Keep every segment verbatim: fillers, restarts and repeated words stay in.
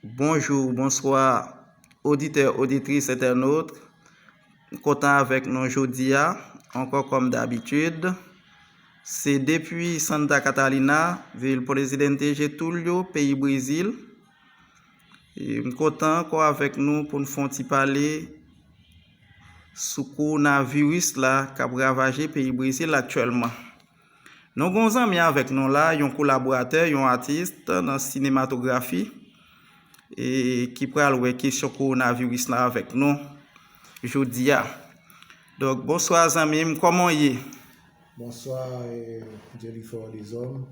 Bonjou, bonswa, oditè, oditris, entènot. M kontan avèk nou jodi a, ankò kòm dabitid. Se depi Santa Catarina, vil Presidente Getúlio, peyi Brezil. E m kontan ankò avèk nou pou n fè yon ti pale sou kowonaviris la k ap ravaje peyi Brezil aktyèlman. Nou gen yon zanmi avèk nou la, yon kolaboratè, yon atis nan sinematografi, e ki pral wè kesyon kowonaviris la avèk nou jodi a. Donk, bonswa zanmi m, kòman w ye? Bonswa, eh, Dyelifò Dezòm.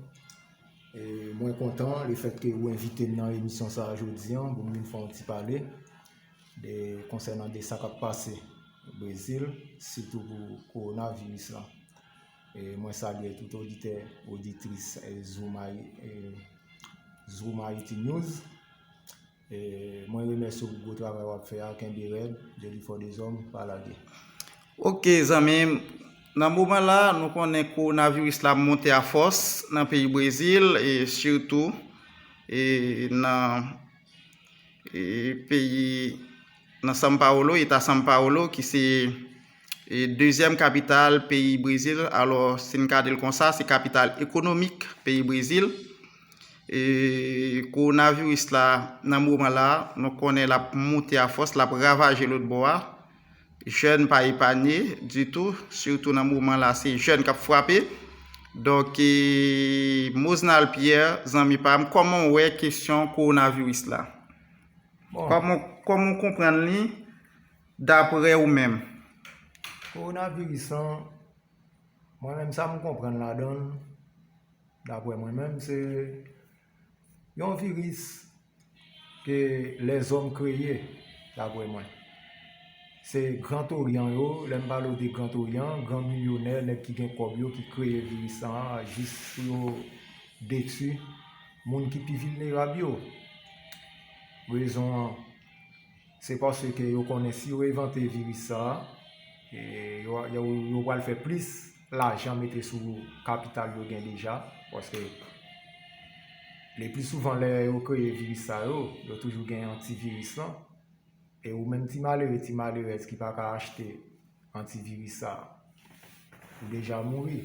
Eh, mwen kontan lefètke ou envite m nan emisyon sa a jodi an pou m vin fè yon ti pale de konsènan de sa k ap pase Brezil, sitou pou kowonaviris la. E mwen salye tout oditè, oditris eh, Zoom, Haï- eh, Zoom Haïti News. E mwen remèsye w pou gwo travay w ap fè a, kenbe rèd, Dyelifò Dezòm, pa lage. Ok, zanmi m, nan moman la, nou konnen kowonaviris la monte a fòs nan peyi Brezil, e sitou e nan e peyi nan São Paulo, eta São Paulo, ki se e dezyèm kapital peyi Brezil. Alò, si n ka di l konsa, se kapital ekonomik peyi Brezil. E kowonaviris la, nan moman la, nou konnen l ap monte a fòs, l ap ravaje lòt bò a. Jèn pa epanye ditou, sitou nan moman la, se jèn k ap frape. Donk, e, Mosnal Pierre, zanmi pa m, kòman w wè kesyon kowonaviris la? Bon, Kòman kòman w konprann li daprè ou menm? Kowonaviris lan, mwen menm sa m konprann ladan l, daprè mwen menm, se yon viris ke lèzòm kreye, daprè mwen. Se Gran Oryan yo, lè m pale w de Gran Oryan, gran milyonè, nèg ki gen kòb yo ki kreye viris lan jis pou yo detwi moun ki pi vilnerab yo. Rezon an, se paske yo konnen si yo evante viris sa a, e yo, yo, yo pral fè plis lajan mete sou kapital yo gen deja, paske le pli souvan lè yo kreye viris sa yo, yo toujou gen antiviris lan. E ou menm ti malere, ti malerèz ki pa ka achte antiviris sa, ou deja mouri.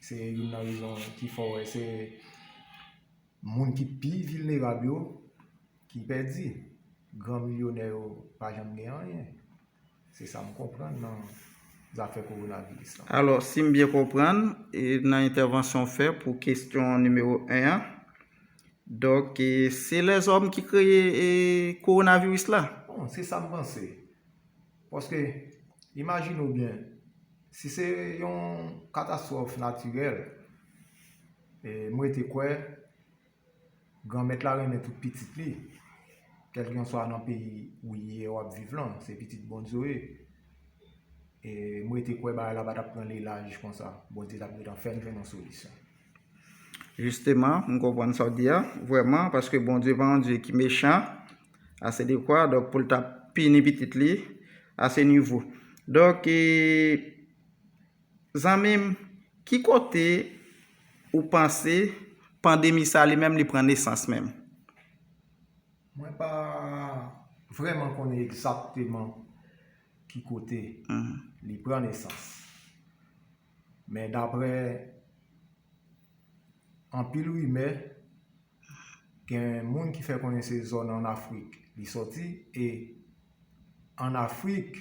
Se youn nan rezon ki fè w wè se moun ki pi vilnerab yo ki pèdi. Gran milyonè yo pa janm gen anyen. Se sa m konprann nan zafè kowonaviris lan. Alò, si m byen konprann, e nan entèvansyon w fè pou kesyon nimewo en an, donk, e, se lèzòm ki kreye e, kowonaviris la? Bon, se sa m panse. Paske, imajine w byen, si se yon katastwòf natirèl, e, m rete kwè Granmèt la renmen tout pitit li, kèlkanswa nan peyi ou ye w ap viv lan, se pitit Bondye w ye. E m rete kwè bagay la pa t ap pran lelaj konsa. Bondye t ap gentan fè n jwenn yon solisyon. Jisteman, m konprann sa w di a, vrèman, paske Bondye pa yon Dye ki mechan, ase de kwa, donk pou l ta pini pitit li, ase nivo. Donk, e, zanmi m, ki kote ou panse pandemi sa li menm li pran nesans menm? Mwen pa vrèman konnen egzakteman ki kote li pran nesans. Men daprè anpil rimè, gen moun ki fè konnen se zòn ann Afrik li sòti, e ann Afrik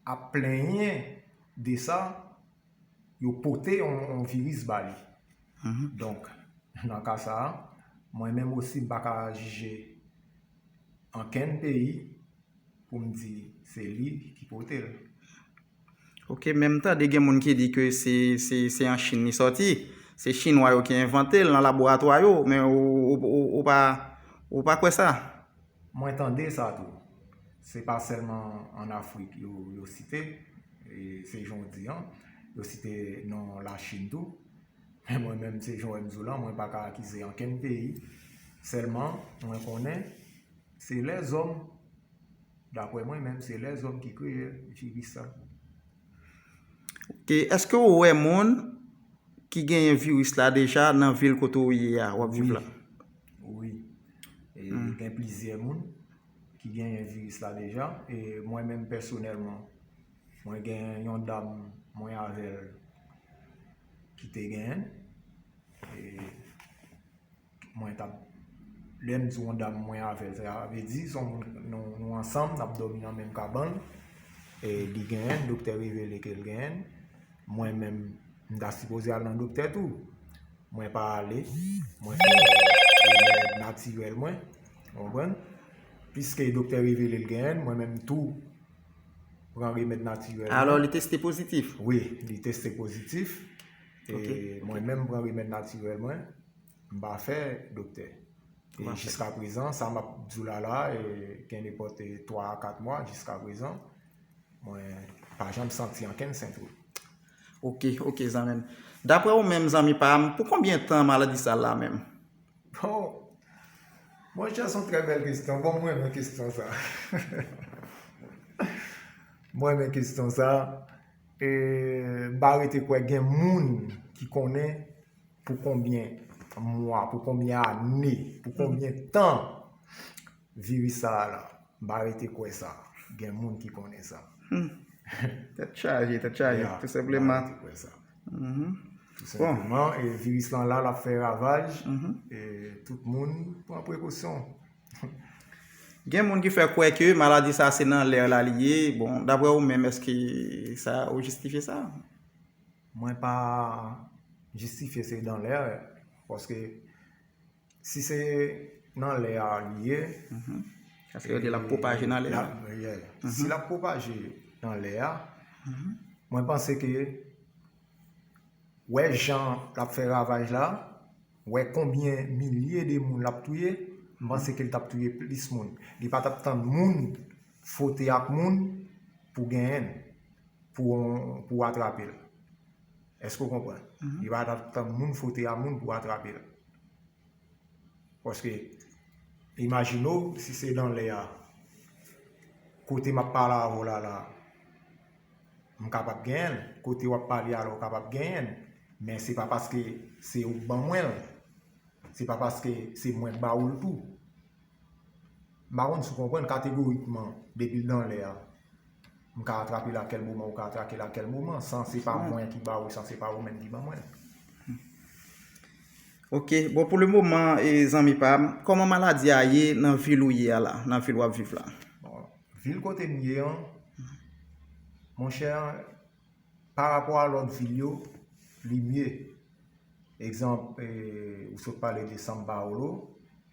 ap plenyen de sa, yo pote yon, yon viris ba li. Donk, nan ka sa a, mwen menm osi m pa ka jije ankenn peyi pou m di se li ki pote l. Ok, men m tande gen moun ki di ke se, se, se an Chin li sòti. Se chinwa yo ki envante l nan laboratwa yo, men ou, ou, ou, ou pa, ou pa kwè sa? Mwen tande sa tou. Se pa sèlman ann Afrik yo, yo site, e se jan w di an, yo site non Lachin tou. Men mwen menm, se jan w wè m di w lan, mwen pa ka akize ankenn peyi. Sèlman, mwen konnen se lèzòm, daprè mwen menm, se lèzòm ki kreye viris sa. Ok, èske w wè moun ki genyen viris la deja nan vil kote w ye a, w ap viv la? Wi. E Gen plizyè moun ki genyen viris la deja. E mwen menm pèsonèlman, mwen gen yon dam mwen avè l ki te genyen. E mwen t ap, lè m di yon dam mwen avè l, sa vle di se yon moun nou, nou ansanm, n ap dòmi nan menm kabann. E li genyen, doktè revele ke l genyen. Mwen menm, m ta sipoze al nan doktè tou. Mwen pa ale. Mwen fè remèd natirèl mwen. Ou konprann? Piske doktè revele l genyen, mwen menm tou pran remèd natirèl mwen. Alò, li teste pozitif? Wi, li teste pozitif. E Ok, ok. Mwen menm pran remèd natirèl mwen. M pa fè doktè. E Ou pa fè. Jiska prezan, sa m ap di w la la, e, gen nenpòt, e, twa a kat mwa, jiska prezan, mwen pa janm santi ankenn sentwom. Ok, ok, zanmi m. Daprè ou menm, zanmi pa m, pou konbyen tan maladi sa la menm? Bon, monchè, se yon trè bèl kesyon. Bon, mwen renmen kesyon sa. Mwen renmen kesyon sa. E, m pa rete kwè gen moun ki konnen pou konbyen mwa, pou konbyen ane, pou konbyen tan viris sa a la. M pa rete kwè sa. Gen moun ki konnen sa. Hmm. Tèt chaje, tèt chaje, Ya, tou m pa senpleman. Rete kwè sa. Mhm. Tou Bon. senpleman, e viris lan la, l ap fè ravaj, Mhm. e tout moun pran prekosyon. Gen moun ki fè kwè ke maladi sa se nan lè la li ye. Bon, daprè ou menm, èske sa, ou jistifye sa? Mwen pa jistifye se nan lè, paske si se nan lè a li ye, Mhm. Paske yo di l ap pwopaje nan lè a. L ap, yeah. Si Mhm. l ap pwopaje nan lè a, Mhm. mwen panse ke wè jan l ap fè ravaj la, wè konbyen milye de moun l ap touye, m panse ke l t ap touye plis moun. Li pa t ap tann moun fwote ak moun pou genyen l, pou, pou atrape l. Èske w konprann? Mhm. Li pa t ap tann moun fwote a moun pou atrape l. Paske, imajine w, si se nan lè a, kote m ap pale avè w la, la, m kapab genyen l. Kote w ap pale a la, w kapab genyen l. Men se pa paske se ou k ban mwen l. Se pa paske se mwen k ba ou l tou. M pa konn si w konprann, kategorikman, depi l nan lè a, m ka atrape l a kèl moman, ou ka atrape l a kèl moman, san se pa mwen ki ba ou, san se pa ou menm ki ban mwen. Ok, bon, pou le moman, e, zanmi pa m, kòman maladi a ye nan vil ou ye a la, nan vil w ap viv la? Bon, vil kote m ye an, monchè, pa rapò a lòt vil yo, li mye. Egzanp, e, ou sot pale de São Paulo,